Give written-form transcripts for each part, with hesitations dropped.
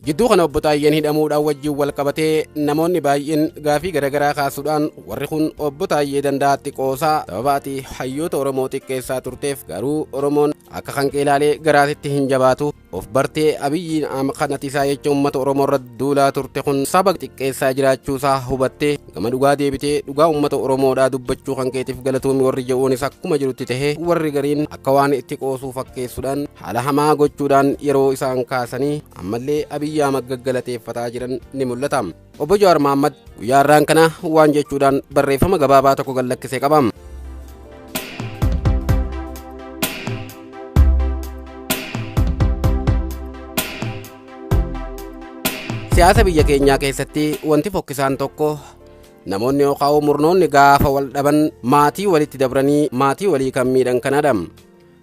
Jidduu kana obbo Taayyeen hidhamuudhaan wajjin wal qabatee namoonni baay'een gaafii garaagaraa kaasuudhaan warri kun obbo Taayyee Danda'aatti qoosaa sababa ati hayyoota Oromoo xiqqeessaa turteef garuu Oromoon akka kan qeelaalee garaasitti hin jabaatu of bartee Abiyyiin kanati isaa jecha uummata Oromoo irra duulaa turte kun saba xiqqeessaa jiraachuusaa hubattee gama dhugaa deebitee dhugaa uummata Oromoodhaa dubbachuu kan keetiif galatoomi warri je'uunis akkuma jirutti tahee warri gariin akka waan itti qoosuu fakkeessuudhaan haala hamaa gochuudhaan yeroo isaan kaasanii ammallee Abiyyi Ahmad gaggalateeffataa jiran ni mul'ata. Obbo Jawaar Mahaammad guyyaa har'aan kana waan jechuudhaan barreeffama gabaabaa tokko gallakkisee qaba. Siyaasa biyya keenyaa keessatti wanti fokkisaan tokko namoonni yookaan murnoonni gaafa wal dhaban maatii walitti dabranii maatii walii kan miidhan kanadha.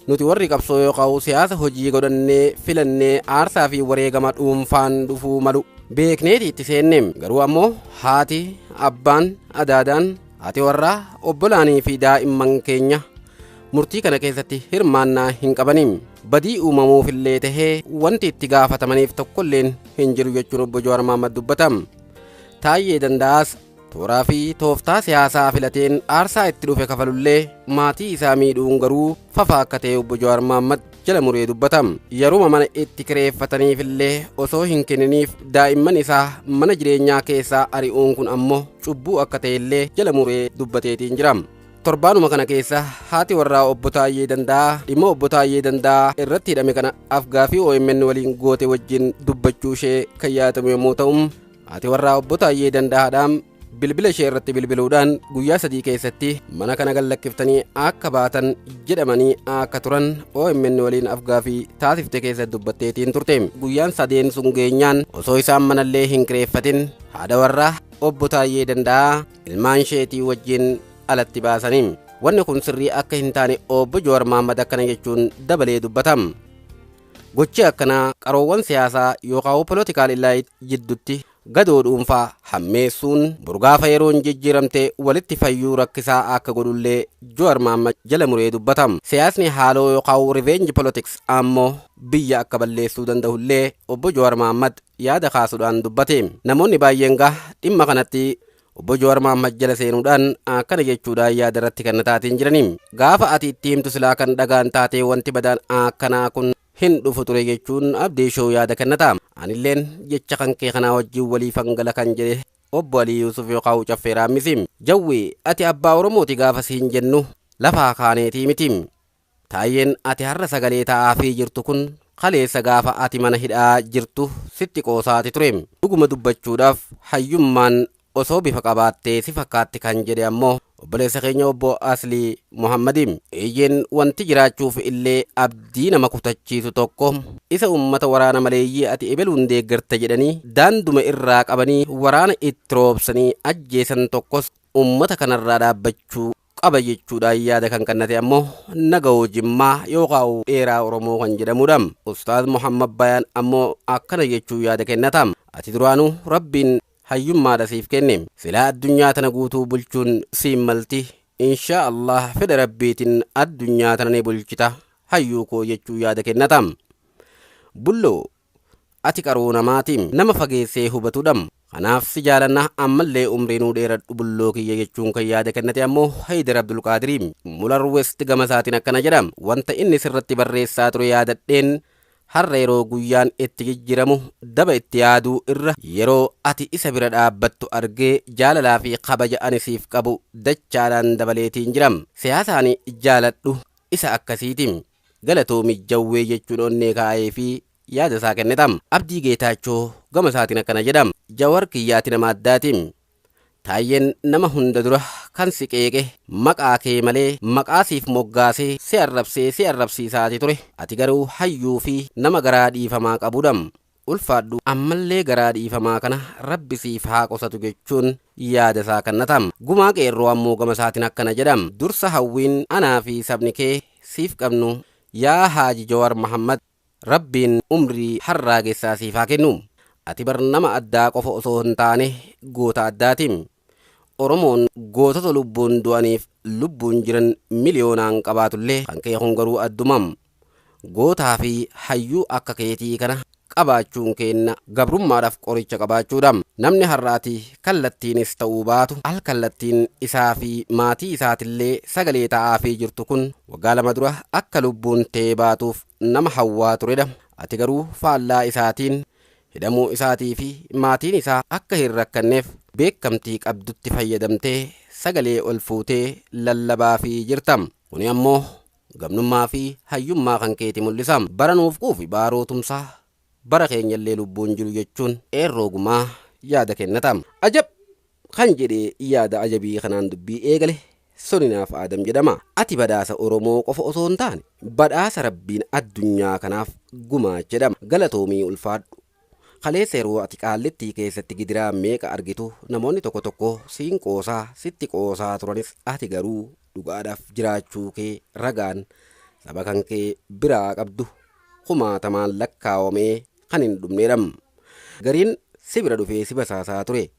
Nuti warri qabsoo yookaan siyaasa hojii godhannee filannee aarsaa fi wareegama dhuunfaan dhufuu malu beekneeti itti seenne garuu ammoo haati, abbaan, adaadaan, haati warraa, obbolaanii fi daa'imman keenya murtii kana keessatti hirmaannaa hin qabaniin badii uumamuufillee tahee wanti itti gaafatamaniif tokkolleen hin jiru jechuun obbo Jawaar Mahaammad dubbatam. Taayyee Danda'aas tooraa fi tooftaa siyaasaa filateen aarsaa itti dhufe kafalullee maatii isaa miidhuun garuu fafa akka ta'e obbo Jawaar Mahaammad jala muree dubbatam. Yeruma mana itti kireeffataniifillee osoo hin kenniniif daa'imman isaa mana jireenyaa keessaa ari'uun kun ammoo cubbuu akka ta'ellee jala muree dubbateetiin jira. Torbaanuma kana keessa haati warraa obbo Taayyee Danda'aa dhimma obbo Taayyee Danda'aa irratti hidhame kana afgaafii OMN waliin goote wajjin dubbachuu ishee kan yaadamu yommuu ta'u haati warraa obbo Taayyee Danda'aadhaan bilbila ishee irratti bilbiluudhaan guyyaa 3 keessatti mana kana gallakkiftanii akka baatan jedhamanii akka turan OMN waliin afgaafii taasifte keessatti dubbatteetiin turte. Guyyaan 3 sun geenyaan osoo isaan manallee hin kireeffatin haadha warraa obbo Taayyee Danda'aa ilmaan isheetii wajjin alatti baasanii. Wanni kun sirrii akka hin taane obbo Jawaar Mahaammad akkana jechuun dabalee dubbatam. Gochi akkanaa qaroowwan siyaasaa yookaan politikaal elite jidduutti gadoo dhuunfaa hammeessuun burgaafa yeroon jijjiiramte walitti fayyuu rakkisaa akka godhullee Jawaar Mahaammad jala muree dubbatam. Siyaasni haaloo yookaan revenge politics ammoo biyya akka balleessuu danda'ullee obbo Jawaar Mahaammad yaada kaasuudhaan dubbate. Namoonni baay'een gaa dhimma kanatti obbo Jawaar Mahaammad jala seenuudhaan akkana jechuudhaan yaada irratti kan taateen jiranii. Gaafa ati itti himtu silaa kan dhagaan taatee wanti badaan akkanaa kun hin dhufu ture jechuun Abdii Shoo yaada kennata. Anilleen jecha kan kee kanaa wajjin waliif hangala kan jedhe obbo Alii Yuusuf yookaan Caffee Raammisi. Jawwi ati abbaa Oromooti gaafa siin jennu lafaa kaaneetii miti. Taayyeen ati har'a sagalee taa'aafii jirtu kun kaleessa gaafa ati mana hidhaa jirtu sitti qoosaati ture. Dhuguma dubbachuudhaaf hayyummaan osoo bifa qabaattee si fakkaatti kan jedhe ammoo obboleessa keenya obbo Aslii Muhammadiin. Eeyyeen wanti jiraachuuf illee abdii nama kutachiisu tokko isa uummata waraana maleeyyii ati ebeluun deeggarta jedhanii daanduma irraa qabanii waraana itti roobsanii ajjeesan tokkos uummata kanarraa dhaabbachuu qaba jechuudhaan yaada kan kennate ammoo Nagawoo Jimmaa yookaan dheeraa Oromoo kan jedhamudha. Ustaaz Muhammad Bayaan ammoo akkana jechuu yaada kennata. Ati duraanuu Rabbiin hayyummaadha siif kenne. Silaa addunyaa tana guutuu bulchuun siin malti. Inshaa Allah fedha Rabbiitiin addunyaa tana ni bulchita hayyuu koo jechuu yaada kennata. Bulloo ati qaroo namaatiin nama fageessee hubatudha. Kanaaf si jaalanna ammallee umrii nuu dheeradhu bulloo kiyya jechuun kan yaada kennate ammoo Haydar Abdulqaadirii. Mular West gama isaatiin akkana jedha. Wanta inni sirratti barreessaa ture yaadadheen har'a yeroo guyyaan itti jijjiiramu daba itti yaaduu irra yeroo ati isa bira dhaabbattu argee jaalalaa fi kabaja ani siif qabu dachaadhaan dabaleetiin jira. Siyaasaan jaaladhu isa akkasiitiin galatoomi jawwee jechuun onnee kaa'ee fi yaada isaa kennetam. Abdii Geetaachoo gama isaatiin akkana jedham. Jawar kiyyaati nama addaatiin. Taayyeen nama hunda dura kan si qeeqe maqaa kee malee maqaa siif moggaasee si arrabsee si arrabsiisaati ture. Ati garuu hayyuu fi nama garaa dhiifamaa qabudham. Ulfaadhu ammallee garaa dhiifamaa kana rabbi siif haa qosatu jechuun yaada isaa kennatam. Gumaa qeerroo ammoo gama isaatiin akkana jedham. Dursa hawwiin anaa fi sabni kee siif qabnu yaa Haaji Jawaar Mahaammad Rabbiin umrii harraa keessaa siif haa kennu. Ati bar nama addaa qofa osoo hin taane goota addaatiin. Oromoon gootota lubbuun du'aniif lubbuun jiran miliyoonaan qabaatullee kan kee kun garuu addumam. Gootaa fi hayyuu akka keetii kana qabaachuun keenna gabrummaadhaaf qoricha qabaachuudha. Namni har'aati kallattiinis ta'uu baatu al kallattiin isaa fi maatii isaatillee sagalee ta'aafii jirtu kun waggaa 2 dura akka lubbuun tee baatuuf nama hawwaa turedha. Ati garuu faallaa isaatiin hidhamuu isaatii fi maatiin isaa akka hin rakkanneef beekamtii qabdutti fayyadamtee sagalee ol fuutee lallabaafii jirtam. Kuni ammoo gamnummaa fi hayyummaa kan keeti mul'isa. Bara nuuf quufi baarootumsaa bara keenyallee lubbuun jiru jechuun qeerroo gumaa yaada kennatam. Ajab kan jedhee yaada ajabii kanaan dubbii eegale Soninaaf Aadam jedhama. Ati badhaasa Oromoo qofa osoo hin taane badhaasa Rabbiin addunyaa kanaaf gumaachedha. Galatoomii ulfaadhu. Kaleessa yeroo ati qaallittii keessatti gidiraa meeqa argitu namoonni tokko tokko siin qoosaa sitti qoosaa turanis ati garuu dhugaadhaaf jiraachuu kee ragaan saba kan kee biraa qabdu kumaatamaan lakkaawamee kan hin dhumneedha. Gariin si bira dhufee si basaasaa ture.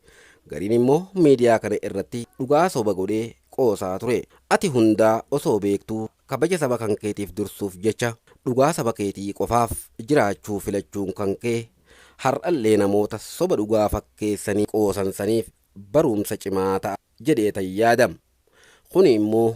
Gariin immoo miidiyaa kana irratti dhugaa soba godhee qoosaa ture. Ati hundaa osoo beektuu kabaja saba kan keetiif dursuuf jecha dhugaa saba keetii qofaaf jiraachuu filachuun kan kee har'allee namoota soba dhugaa fakkeessanii qoosan saniif barumsa cimaa ta'a jedhee tayyaadam. Kuni immoo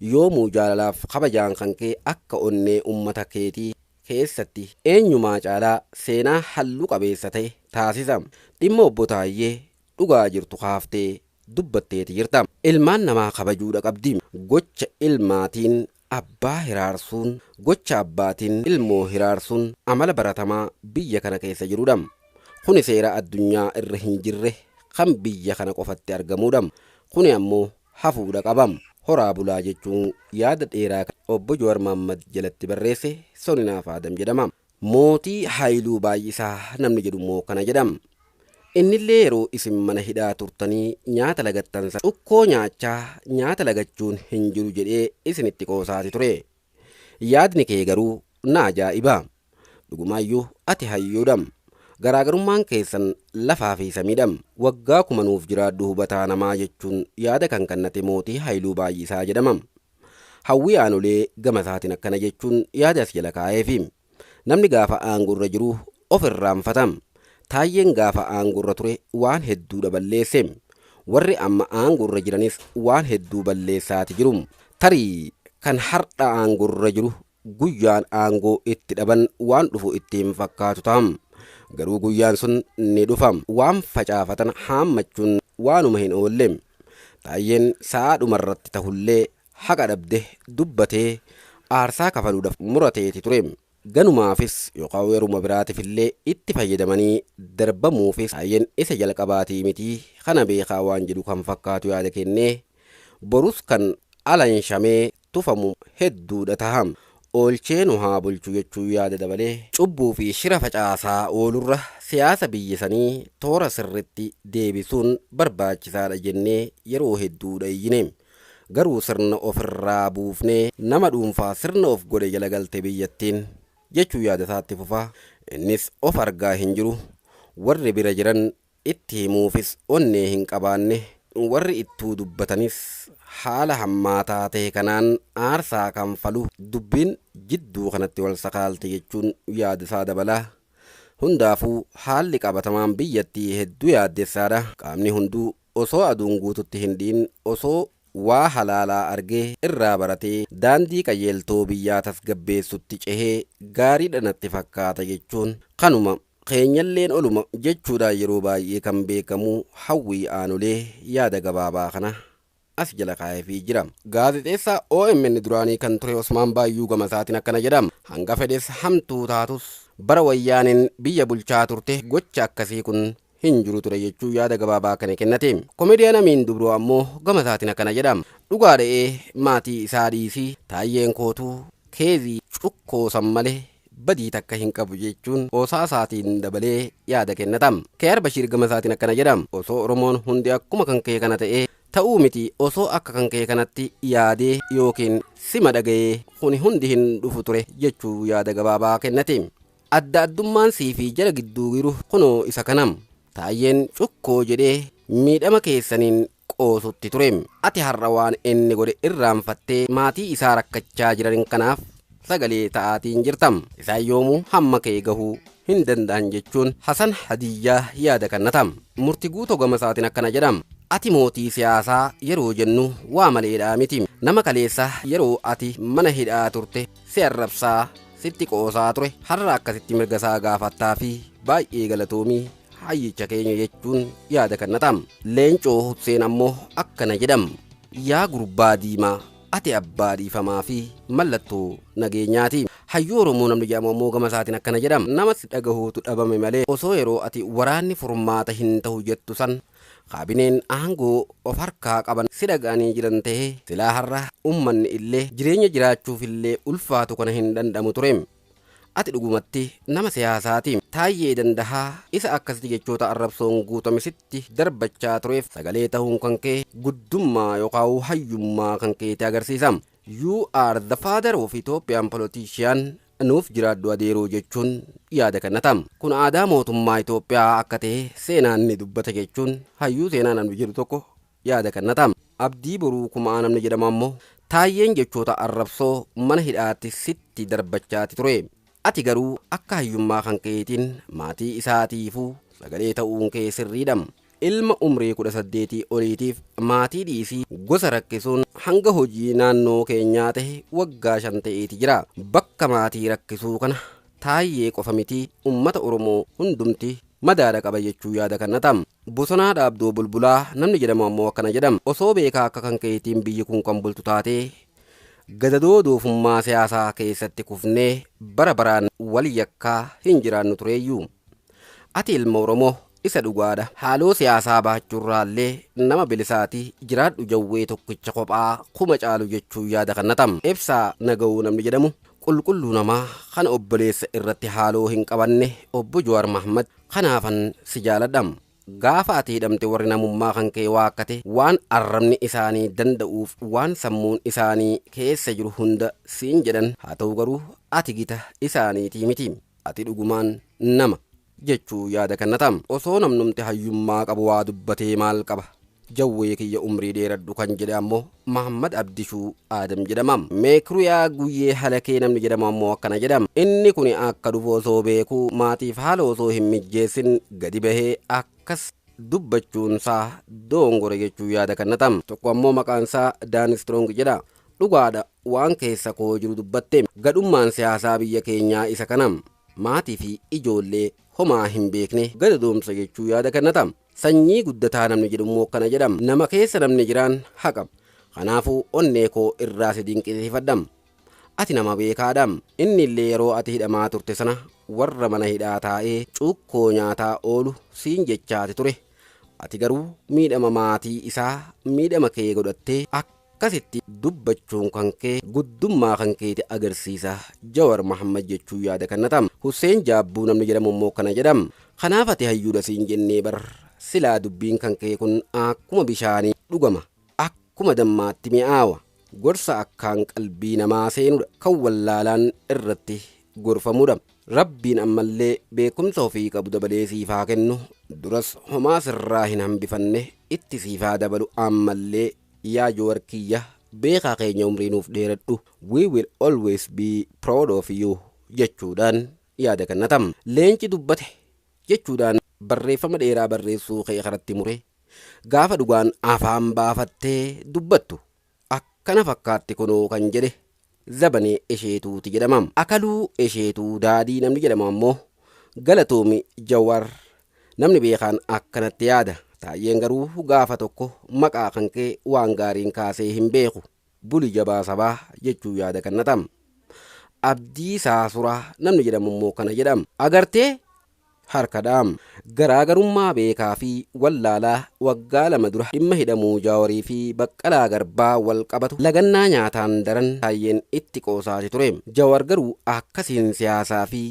yoomuu jaalalaaf kabajaan kan kee akka onnee uummata keetii keessatti eenyumaa caalaa seenaa halluu qabeessa ta'e taasisa. Dhimma obbo Taayyee dhugaa jirtu kaaftee dubbatteeti jirta. Ilmaan namaa kabajuudha qabdi. Gocha ilmaatiin abbaa hiraarsuun, gocha abbaatiin ilmoo hiraarsuun amala baratamaa biyya kana keessa jirudha. Kuni seera addunyaa irra hin jirre kan biyya kana qofatti argamudha. Kuni ammoo hafuudha qabam. Horaa bulaa jechuun yaada dheeraa obbo Jawaar Mohammad jalatti barreesse Soninaaf Aadam jedhama. Mootii Haayiluu Baay'isaa namni jedhu immoo kana jedhama. Innillee yeroo isin mana hidhaa turtanii nyaata lagattan cukkoo nyaachaa nyaata lagachuun hin jiru jedhee isinitti qoosaati ture. Yaadni kee garuu na ajaa'iba. Dhugumaayyuu ati hayyuudha. Garaagarummaan keessan lafaa fi samiidha. Waggaa 10,000 jiraadhu hubataa namaa jechuun yaada kan kennate Mootii Haayiluu Baay'isaa jedhama. Hawwii aanolee gama isaatiin akkana jechuun yaada as jala kaa'eefi. Namni gaafa aangorra jiru of irraanfatama. Taayyeen gaafa aangorra ture waan hedduudha balleesse. Warri amma aangorra jiranis waan hedduu balleessaati jiru. Tarii kan har'a aangorra jiru guyyaan aangoo itti dhaban waan dhufu ittiin fakkaatu ta'am. Garuu guyyaan sun ni dhufam. Waan facaafatan haammachuun waanuma hin oolle. Taayyeen sa'a dhumarratti tahullee haqa dhabde dubbatee aarsaa kafaluudhaaf murateeti ture. Ganumaafis yookaan yeruma biraatifillee itti fayyadamanii darbamuufis taayyeen isa jalqabaatii miti kana beekaa waan jedhu kan fakkaatu yaada kennee borus kan alanshamee tufamu hedduudha taham. Oolchee nu haa bulchu jechuu yaada dabalee cubbuu fi shira facaasaa oolurra siyaasa biyya sanii toora sirritti deebisuun barbaachisaadha jennee yeroo hedduudha iyyine. Garuu sirna ofirraa buufnee nama dhuunfaa sirna of godhe jala galte biyyattiin jechuu yaada isaatti fufaa. Innis of argaa hin jiru. Warri bira jiran itti himuufis onnee hin qabaanne. Warri ittuu dubbatanis haala hammaataa ta'e kanaan aarsaa kanfalu dubbiin jidduu kanatti wal sakaalte jechuun yaada isaa dabalaa. Hundaafuu haalli qabatamaan biyyattii hedduu yaaddessaadha. Qaamni hunduu osoo aduun guututti hin dhiin osoo waa halaalaa argee irraa baratee daandii qajeeltoo biyyaa tasgabbeessutti cehee gaariidha natti fakkaata jechuun kanuma keenyalleen oluma jechuudhaan yeroo baay'ee kan beekamu Hawwii Aanolee yaada gabaabaa kana as jala kaa'eefii jira. Gaazexeessaa OMN duraanii kan ture Osmaan Baayyuu gama isaatiin akkana jedhama. Hanga fedhes hamtuu taatus bara wayyaaniin biyya bulchaa turte gocha akkasii kun hin jiru ture jechuu yaada gabaabaa kana kennate. Komediyaan Amiin Dubroo ammoo gama isaatiin akkana jedhama. Dhugaa dha'ee maatii isaa dhiisii taayyeen kootuu keezii cukkoosan malee badii takka hin qabu jechuun qoosaa isaatiin dabalee yaada kennatam. Keeyar Bashiir gama isaatiin akkana jedhama. Osoo Oromoon hundi akkuma kan kee kana ta'ee ta'uu miti osoo akka kan kee kanatti yaadee yookiin sima dhaga'ee kuni hundi hin dhufu ture jechuu yaada gabaabaa kennate. Adda addummaan sii fi jala gidduu jiru kunoo isa kanam. Taayyeen cukkoo jedhee miidhama keessaniin qoosutti ture. Ati har'a waan inni godhe irraanfattee maatii isaa rakkachaa jiran kanaaf sagalee ta'aatiin jirtam. Isaan yoomuu hamma kee gahuu hin danda'an jechuun Hasan Hadiyyaa yaada kennatam. Murti guutoo gama isaatiin akkana jedhama. Ati mootii siyaasaa yeroo jennu waa maleedhaa miti. Nama kaleessa yeroo ati mana hidhaa turte si arrabsaa sitti qoosaa ture har'a akkasitti mirga isaa gaafattaa fi baay'ee galatoomii hayyicha keenya jechuun yaada kennatam. Leencoo Husseen ammoo akkana jedham. Yaa gurbaa diimaa ati abbaa dhiifamaa fi mallattoo nageenyaati. Hayyuu Oromoo namni jedhamu ammoo gama isaatiin akkana jedhama. Nama si dhagahuutu dhabame malee osoo yeroo ati waraanni furmaata hin ta'u jettu san kaabineen aangoo of harkaa qaban si dhaga'anii jiran ta'ee silaa har'a uummanni illee jireenya jiraachuuf illee ulfaatu kana hin danda'amu ture. Ati dhugumatti nama siyaasaati. Taayyee Dandahaa isa akkasitti jechoota arrabsoon guutame sitti darbachaa tureef sagalee ta'uun kan kee guddummaa yookaan hayyummaa kan keetti agarsiisa. You are the father of Ethiopian politician nuuf jiraadhu adeeroo jechuun yaada kennatam. Kun aadaa mootummaa Itoophiyaa akka ta'e seenaan ni dubbata jechuun hayyuu seenaa namni jedhu tokko yaada kennatam. Abdii Boruu Kumaa namni jedhamu ammoo Taayyeen jechoota arrabsoo mana hidhaatti sitti darbachaati ture. Ati garuu akka hayyummaa kan keetiin maatii isaatiifuu sagalee ta'uun kee sirriidha. Ilma umrii 18 oliitiif maatii dhiisii gosa rakkisuun hanga hojii naannoo keenyaa ta'e waggaa 5 ta'eeti jira. Bakka maatii rakkisuu kana Taayyee qofa miti uummata Oromoo hundumti madaala qaba jechuu yaada kennatam. Bosonaa Dhaabdoo Bulbulaa namni jedhamu ammoo akkana jedhama. Osoo beekaa akka kan keetiin biyyi kun kan bultu taatee gadadoo doofummaa siyaasaa keessatti kufnee bara baraan wal yakkaa hin jiraannu tureeyyuu. Ati ilma Oromoo isa dhugaadha. Haaloo siyaasaa baachuurraallee nama bilisaati jiraadhu jawwee tokkicha kophaa kuma caalu jechuu yaada kennatam. Ibsaa Naga'uu namni jedhamu qulqulluu namaa kan obboleessa irratti haaloo hin qabanne obbo Jawaar Mahmad kanaafan si jaaladha. Gaafa ati hidhamte warri namummaa kan kee waakkate waan arrabni isaanii danda'uuf waan sammuun isaanii keessa jiru hunda siin jedhan haa ta'u garuu ati gita isaaniitii miti. Ati dhugumaan nama jechuu yaada kennatam. Osoo namnumti hayyummaa qabu waa dubbatee maal qaba? Jawwee kiyya umrii dheeradhu kan jedhe ammoo Mahammad Abdishuu Aadam jedhama. Meekruyaa Guyyee Halakee namni jedhamu ammoo akkana jedhama. Inni kun akka dhufu osoo beekuu maatiif haala osoo hin mijjeessin gadi bahee akkas dubbachuunsaa doongore jechuu yaada kennatam. Tokko ammoo maqaansaa Daan Strong jedha. Dhugaadha waan keessa koo jiru dubbatte. Gadhummaan siyaasaa biyya keenyaa isa kanam. Maatii fi ijoollee homaa hin beekne gadadoomsa jechuu yaada kennatam. Sanyii guddataa namni jedhu immoo akkana jedhama. Nama keessa namni jiraan haqa. Kanaafuu onnee koo irraa si dinqisiifadham. Ati nama beekaadham. Inni illee yeroo ati hidhamaa turte sana warra mana hidhaa taa'ee cuukkoo nyaataa oolu siin jechaati ture. Ati garuu miidhama maatii isaa miidhama kee godhattee akkasitti dubbachuun kan kee guddummaa kan keeti agarsiisa. Jawaar Mahammad jechuu yaada kennatam. Husseen Jaabbuu namni jedhamu immoo akkana jedhama. Kanaaf ati hayyuudha siin jennee bar silaa dubbiin kan kee kun akkuma bishaanii dhugama. Akkuma dammaatti mi'aawa. Gorsa akkaan qalbii namaa seenudha. Kan wallaalaan irratti gorfamudha. Rabbiin ammallee beekumsa ofii qabu dabalee siif haa kennu. Duras homaa sirraa hin hambifanne itti siif haa dabalu ammallee yaa Jawaar kiyya beekaa keenya umrii nuuf dheeradhu. We will always be proud of you jechuudhaan yaada kennatam. Leenci dubbate jechuudhaan barreeffama dheeraa barreessuu kee karatti mure gaafa dhugaan afaan baafattee dubbattu akkana fakkaatti kunoo kan jedhe Zabanee Esheetuuti jedhama. Akaluu Esheetuu Daadii namni jedhamu ammoo galatoomi Jawaar namni beekaan akkanatti yaada. Taayyeen garuu gaafa tokko maqaa kan kee waan gaariin kaasee hin beeku. Buli jabaa sabaa jechuu yaada kennatam. Abdii Saasuraa namni jedhamu immoo kana jedhama. Agartee harka dhaam. Garaagarummaa beekaa fi wallaalaa waggaa 2 dura dhimma hidhamuu Jawaarii fi Baqqalaa Garbaa wal qabatu lagannaa nyaataan daran Taayyeen itti qoosaati ture. Jawaar garuu akkasiin siyaasaa fi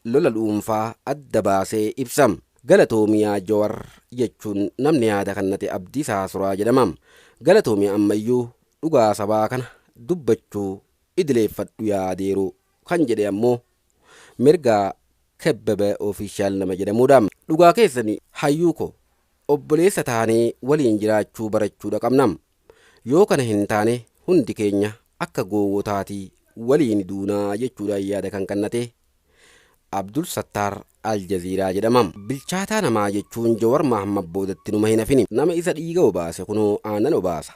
lola dhuunfaa adda baasee ibsam. Galatoomiyaa Jawaar jechuun namni yaada kennate Abdii Saasuraa jedhama. Galatoomiyaa ammayyuu dhugaa sabaa kana dubbachuu idileeffadhu yaadeeru kan jedhe ammoo Mirgaa Kebbebe Official nama jedhamudha. Dhugaa keessanii hayyuu ko obboleessa taanee waliin jiraachuu barachuudha qabna. Yoo kana hin taane hundi keenya akka gowwootaatii waliin duunaa jechuudhaan yaada kan kennate Abdul Sattar Aljaziiraa jedhama. Bilchaataa namaa jechuun Jawar Mahammad boodatti numa hin hafini. Nama isa dhiiga obaase kunoo aannan obaasa.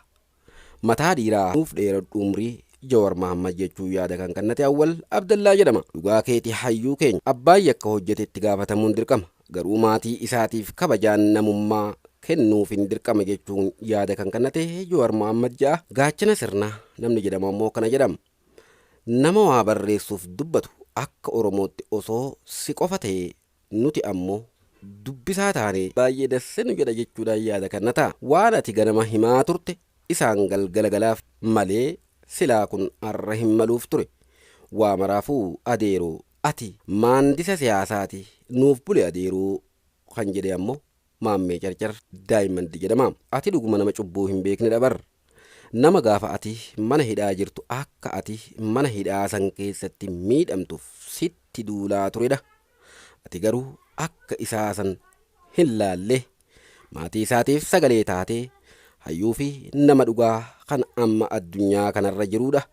Mataa dhiiraa nuuf dheeradhu umrii Jawar Mahammad jechuun yaada kan kennate Awwal Abdallaa jedhama. Dhugaa keetii hayyuu keenya abbaan yakka hojjetetti gaafatamuun dirqama. Garuu maatii isaatiif kabajaan namummaa kennuuf hin dirqama jechuun yaada kan kennate Jawar Mahammad ja'a. Gaachana sirnaa namni jedhamu ammoo kana jedhama. Nama waa barreessuuf dubbatu akka Oromootti osoo si qofa ta'e nuti ammoo dubbisaa taane baay'ee dassinu jedha jechuudhaan yaada kennata. Waan ati ganama himaa turte isaan galgala galaaf malee silaa kun har'a hin maluuf ture. Waa maraafuu adeeroo ati maandisa siyaasaati nuuf bule adeeroo kan jedhe ammoo Maammee Carcar Daayimandi jedhama. Ati dhuguma nama cubbuu hin beekne dabar. Nama gaafa ati mana hidhaa jirtu akka ati mana hidhaa san keessatti miidhamtuuf sitti duulaa turedha. Ati garuu akka isaa san hin laalle maatii isaatiif sagalee taatee hayyuu fi nama dhugaa kan amma addunyaa kanarra jirudha.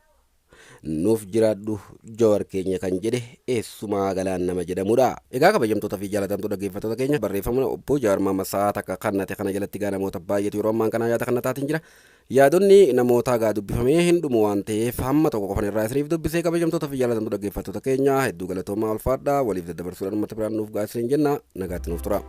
Nuuf jiraadhu Jawar keenya kan jedhe eessumaa galaan nama jedhamudha. Egaa kabajamtoota fi jaalatamtoota dhaggeeffattoota keenya barreeffamni obbo Jawar Mahammad sa'aa takka kannate kana jalatti gaa namoota baay'eetu yeroo ammaan kana yaada kannataatiin jira. Yaadonni namootaa gaa dubbifamee hin dhumu waan ta'eef hamma tokko qofan irraa isiniif dubbisee kabajamtoota fi jaalatamtoota dhaggeeffattoota keenya hedduu galatoomaa ulfaadhaa waliif daddabarsuudhaan uummata biraan nuuf gaa isiniin jenna nagaatti nuuf tura.